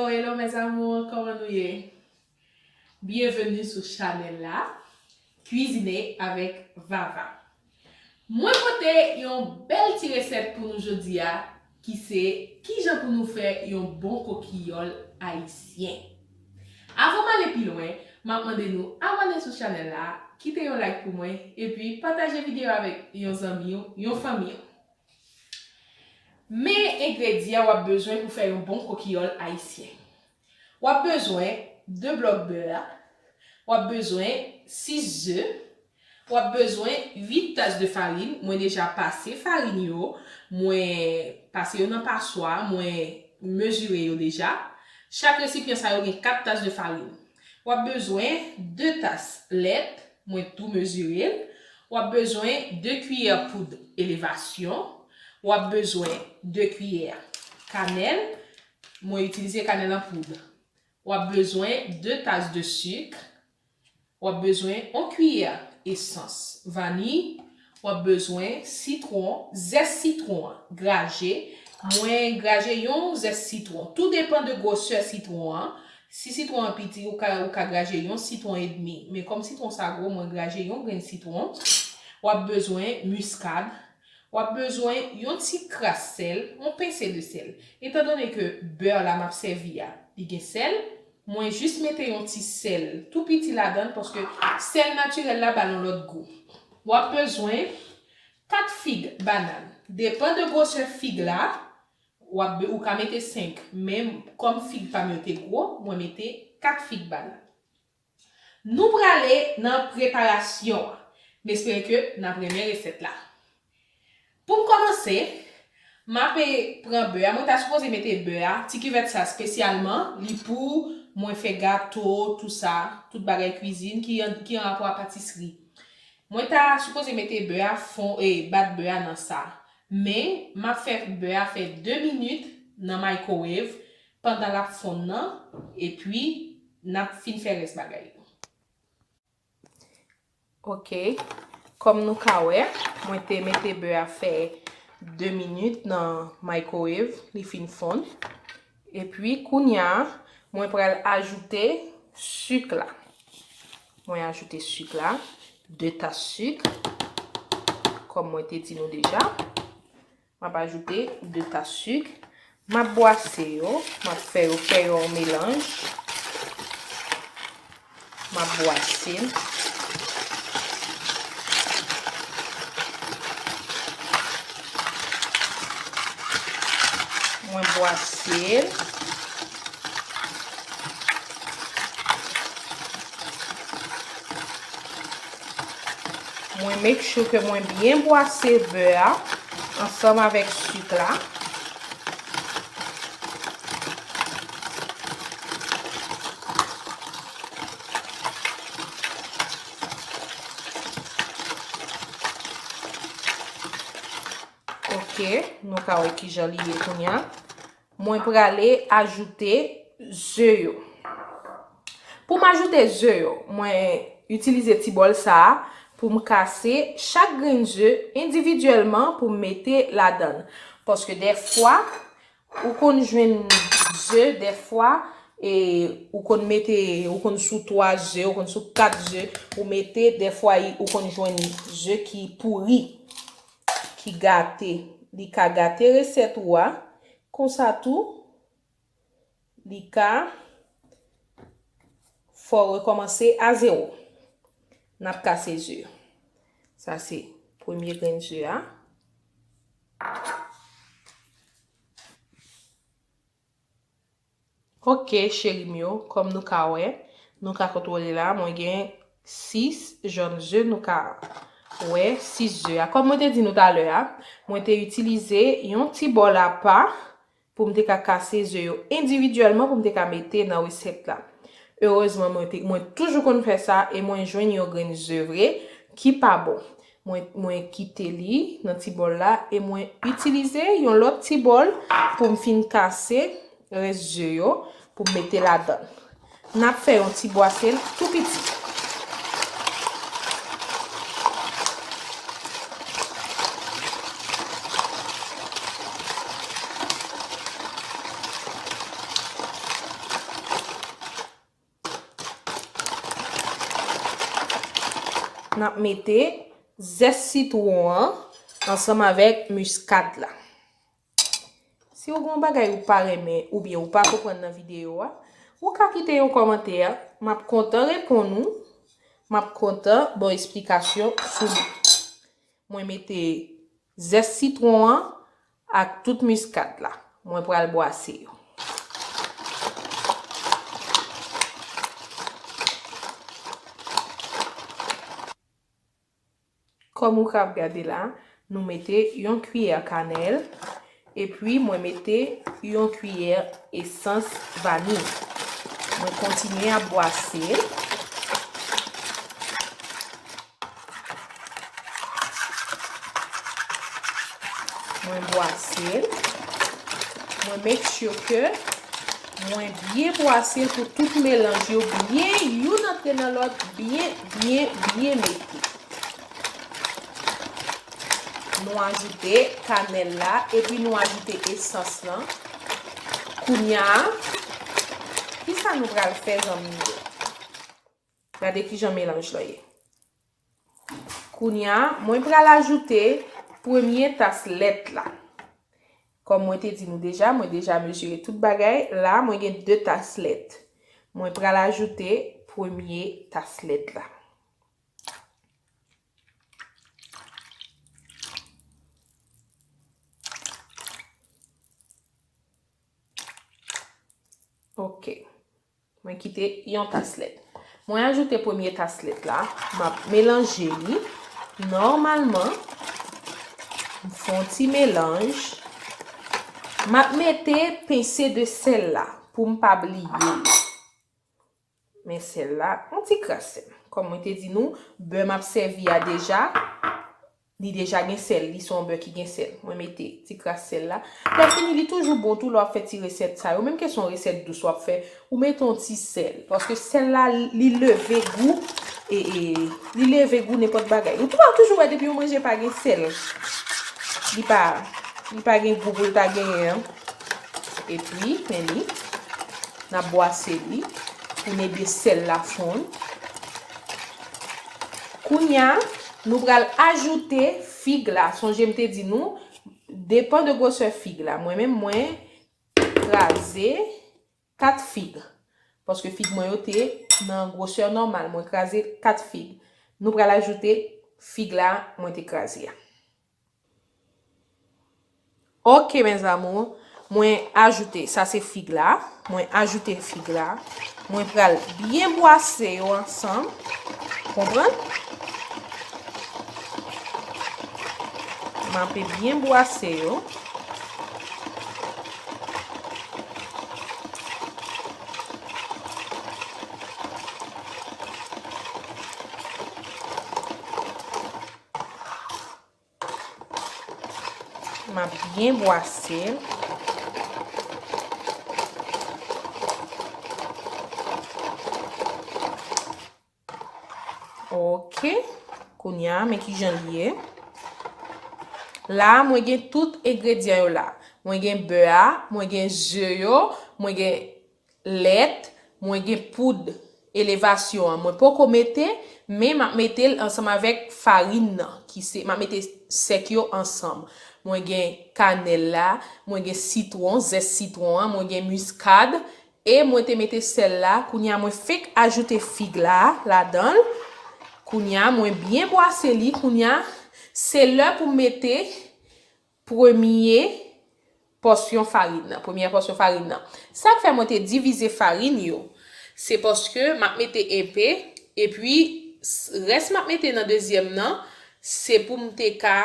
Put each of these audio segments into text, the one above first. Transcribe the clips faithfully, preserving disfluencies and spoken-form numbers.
Hello mes amours, kòman nou ye? Byenveni sou chanèl la, Kwizine avèk Vava. Mwen pote yon bèl ti resèt pou nou jodi a, ki se kijan pou nou fè yon bon kokiyòl ayisyen. Avan m ale pi lwen, m ap mande nou abòne sou chanèl la, kite yon like pou mwen, epi pataje videyo avèk yon zanmi w, yon fanmi w. Men engredyan w ap bezwen pou fè yon bon kokiyòl ayisyen. W ap bezwen de blòk bè, w ap bezwen sis ze, w ap bezwen uit tas de farin. Mwen deja pase farin yo, mwen pase yo nan paswa, mwen mezire yo deja. Chak resipyan sa yo gen kat tas de farin. W ap bezwen de tas lèt, mwen tou mezire l. W ap bezwen de kiyè poud elevasyon. W ap bezwen de kiyè kanèl. Mwen itilize kanèl an poud. W ap bezwen de tas de sik. W ap bezwen yon kiyè esans vaniy. W ap bezwen sitwon, zès sitwon an, graje. Mwen graje yon zès sitwon. Tou depann de gwosè sitwon an. Si sitwon an piti, ou ka, ou ka graje yon sitwon edmi. Men kòm sitwon sa gwo, mwen graje yon grenn sitwon. W ap bezwen miskad. W ap bezwen yon ti kras sèl, yon pense de sèl. Etandone ke bè la m ap sèvi a, li gen sèl, mwen jis mete yon ti sèl tou piti ladan l, paske sèl natirèl la ba l yon lòt gou. W ap bezwen kat fig banann. Depann de gwosè fig la, w ap be-, ou ka mete senk, men kòm fig pa m yo te gwo, mwen mete kat fig banann. Nou prale nan preparasyon an. M espere ke n ap renmen resèt la. Pou m kòmanse, m ape pran bè a. Mwen ta sipoze mete bè a, ti kivèt sa espesyalman, li pou mwen fè gato, tou sa, tout bagay kwizin ki an, ki an rapò a patisri. Mwen ta sipoze mete bè a fon, e, bat bè a nan sa. Men, m ap fè bè a fè de minit nan microwave pandan l ap fonn nan, epi n ap fin fè rès bagay yo. Ok, kòm nou ka wè, mwen te mete bè a fè de minit nan microwave, li fin fonn. Epi, kounye a, mwen pral ajoute sik la. Mwen ajoute sik la, de tas sik, kòm mwen te di nou deja. M ap ajoute de tas sik. M ap bwase yo. M ap fè yo fè yon melanj. M ap bwase l. Mwen bwase l. Mwen make sure ke mwen byen bwase bè a ansanm avèk sik la. Ok, nou ka wè kijan li ye kounye a. Mwen prale ajoute ze yo. Pou m ajoute ze yo, mwen itilize ti bòl sa a pou m kase chak grenn ze endividyèlman pou m mete ladan l. Paske dèfwa, ou konn jwenn ze, dèfwa, e ou konn mete, ou konn sou twa ze, ou konn sou kat ze, ou mete, dèfwa, ou konn jwenn ze ki pouri, ki gate. Li ka gate resèt ou a. Konsa tou, li ka fè w rekòmanse a zewo. N ap kase ze. Sa se premye grenn ze a. Ok, cheri m yo, kòm nou ka wè, nou ka kontwole la, mwen gen sis jòn ze, nou ka wè sis ze a. Kòm mwen te di nou talè a, mwen te itilize yon ti bòl apa pou m te ka kase ze yo endividyèlman pou m te ka mete nan resèt la. Erezman, mwen te, mwen toujou konn fè sa e mwen jwenn yon grenn ze vre ki pa bon. Mwen, mwen kite li nan ti bòl la e mwen itilize yon lòt ti bòl pou m fin kase rès ze yo pou m mete ladan l. N ap fè yon ti bwase l tou piti. N ap mete zès sitwon an ansanm avèk miskad la. Si w gen yon bagay ou pa renmen oubyen ou pa konprann nan videyo a, ou ka kite yon kòmantè. M ap kontan reponn ou. M ap kontan ba w esplikasyon sou li. Mwen mete zès sitwon an ak tout miskad la. Mwen pral bwase yo. Kòm ou ka ap gade la, nou mete yon kiyè kanèl, epi mwen mete yon kiyè esans vaniy. Mwen kontinye ap bwase. Mwen bwase l. Mwen make sure ke mwen byen bwase l pou tout melanj yo byen youn antre nan lòt, byen, byen, byen mete. Nou ajoute kanèl la, epi nou ajoute esans lan. Kounya, kisa nou pral fè, zanmi yo? Gade kijan melanj lan ye. Kounya, mwen pral ajoute premye tas lèt la. Kòm mwen te di nou deja, mwen deja mezire tout bagay. La, mwen gen de tas lèt. Mwen pral ajoute premye tas lèt la. Ok. Mwen kite yon tas lèt. Mwen ajoute premye tas lèt la. M ap melanje li. Nòmalman, m fè yon ti melanj. M ap mete pense de sèl la pou m pa bliye l. Men sèl la, yon ti kras sèl. Kòm mwen te di nou, bè m ap sèvi a deja, li deja gen sèl, li se yon bè ki gen sèl. Mwen mete ti kras sèl la. Lè fini, li toujou bon tou lè w ap fè ti resèt sa yo. Menm ke se yon resèt dous w ap fè, ou mete yon ti sèl. Paske sèl la, li leve gou, e, e, li leve gou nenpòt bagay. Ou tou, ou toujou wè depi yon manje pa gen sèl, li pa, li pa gen gou pou l ta genyen an. Epi, men li, n ap bwase li pou n ede sèl la fonn. Kounya, nou pral ajoute fig la. Sonje m te di nou, depan de gwosè fig la. Mwen menm, mwen kraze kat fig. Paske fig mwen yo te nan gwosè nòmal. Mwen kraze kat fig. Nou pral ajoute fig la mwen te kraze a. Ok, mes amours, mwen ajoute, sa se fig la, mwen ajoute fig la, mwen pral byen bwase yo ansanm, konprann? M ape byen bwase yo. M ap byen bwase l. Ok. Kounye a, men kijan li ye. La, mwen gen tout engredyan yo la. Mwen gen bè a, mwen gen ze yo, mwen gen lèt, mwen gen poud elevasyon an. Mwen poko mete, men m ap mete l ansanm avèk farin nan, ki se, m ap mete sèk yo ansanm. Mwen gen kanèl la, mwen gen sitwon, zès sitwon an, mwen gen miskad, e mwen te mete sèl la. Kounye a, mwen fenk ajoute fig la, ladan l. Kounye a, mwen byen bwase li. Kounye a, se lè pou m mete premye pòsyon farin nan, premyè pòsyon farin nan. Sa k fè mwen te divize farin yo, se paske m ap mete enpe, epi s-, rès m ap mete nan dezyèm nan, se pou m te ka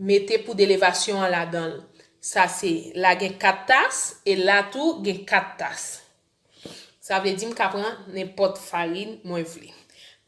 mete poud elevasyon an ladan l. Sa se, la gen kat tas, e la tou gen kat tas. Sa vle di m ka pran nenpòt farin mwen vle.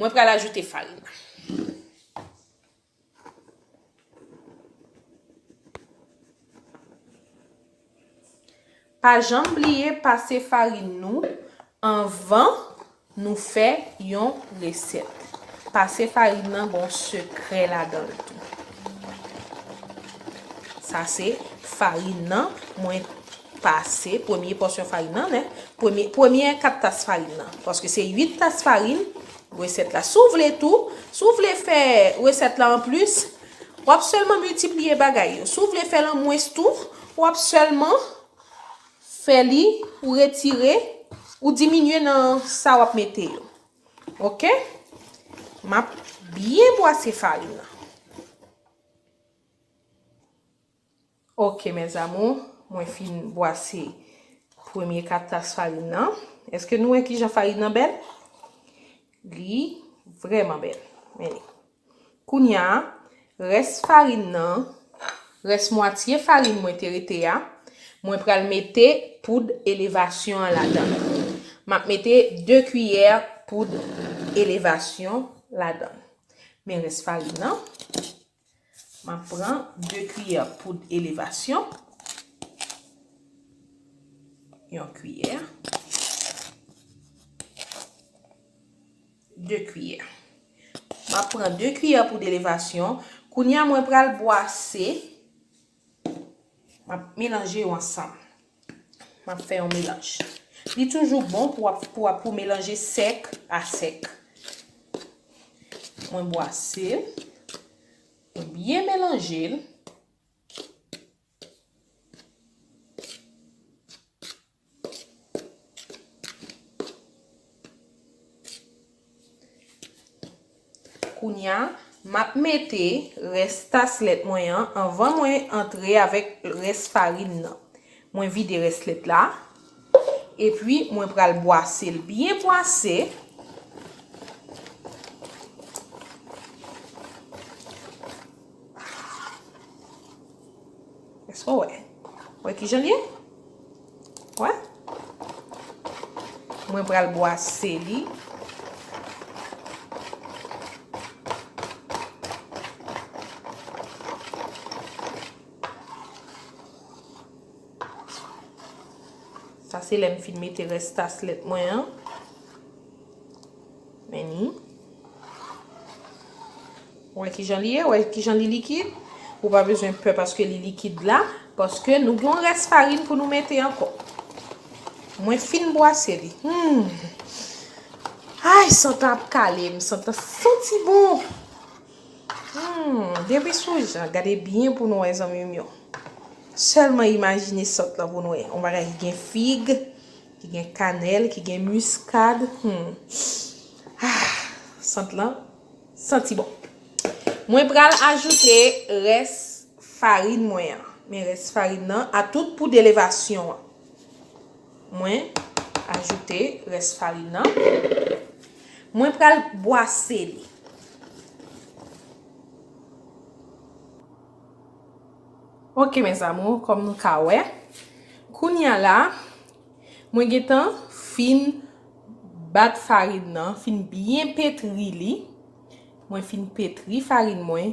Mwen pral ajoute farin nan. Pa janm bliye pase farin nou anvan nou fè yon resèt. Pase farin nan gon sekrè ladan l tou. Sa se farin nan mwen pase, premye pòsyon farin nan, men premye, premyè kat tas farin nan. Paske se uit tas farin, resèt la. Si w vle tou, si w vle fè resèt la anplis, w ap sèlman miltipliye bagay yo. Si w vle fè l an mwens tou, w ap sèlman fè li, ou retire, ou diminye nan sa w ap mete yo. Oke? M ap byen bwase farin nan. Oke, mes amours, mwen fin bwase premye kat tas farin nan. Èske nou wè kijan farin nan bèl? Li vrèman bèl. Men li. Kounye a, rès farin nan, rès mwatye farin mwen te rete a, mwen pral mete poud elevasyon an ladan. M ap mete de kiyè poud elevasyon ladan. Men rès farin nan, m ap pran de kiyè poud elevasyon. Yon kiyè. De kiyè. M ap pran de kiyè poud elevasyon. Kounye a, mwen pral bwase. M ap melanje yo ansanm. M ap fè yon melanj. Li toujou bon pou ap, pou ap, pou melanje sèk a sèk. Mwen bwase l. Mwen byen melanje l. Kounye a, m ap mete rès tas lèt mwen an anvan mwen antre avèk rès farin nan. Mwen vide rès lèt la. Epi, mwen pral bwase l byen bwase. Èske w wè? Wè kijan l ye? Wè? Mwen pral bwase li. Sa se lè m fin mete rès tas lèt mwen an. Men ni. Wè kijan li ye, wè kijan li likid. Ou pa bezwen pè paske li likid la, paske nou gen yon rès farin pou nou mete ankò. Mwen fin bwase li. Hmm. Ay, sant lan ap kale m, sant lan santi bon. Hmm, depi sou jan, gade byen pou nou wè zanmi m yo. Sèlman imajine sant lan pou nou wè. Yon bagay ki gen fig, ki gen kanèl, ki gen miskad. Hmm. Ah, sant lan santi bon. Mwen pral ajoute rès farin mwen an. Men rès farin nan a tout poud elevasyon an. Mwen ajoute rès farin nan. Mwen pral bwase li. Oke, mes amours, kòm nou ka wè, kounye a la, mwen gentan fin bat farin nan, fin byen petri li. Mwen fin petri farin mwen.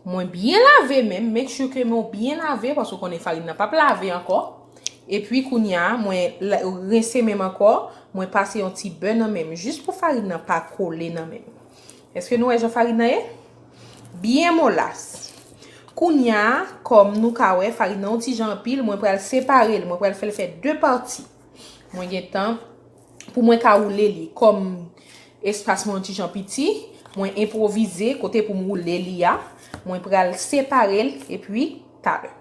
Mwen byen lave men m, make sure ke men w byen lave, paske w konnen farin nan p ap lave ankò. Epi kounye a, mwen la- rense men m ankò, mwen pase yon ti bè nan men m, jis pou farin nan pa kole nan men m. Èske nou wè jan farin nan ye? Byen molas. Kounye a, kòm nou ka wè, farin nan yon ti jan anpil, mwen pral separe l, mwen pral fè l fè de pati. Mwen gentan, pou mwen ka woule li, kòm espas mwen yon ti jan piti, mwen enpwovize kote pou m woule li a, mwen pral separe l, epi talè.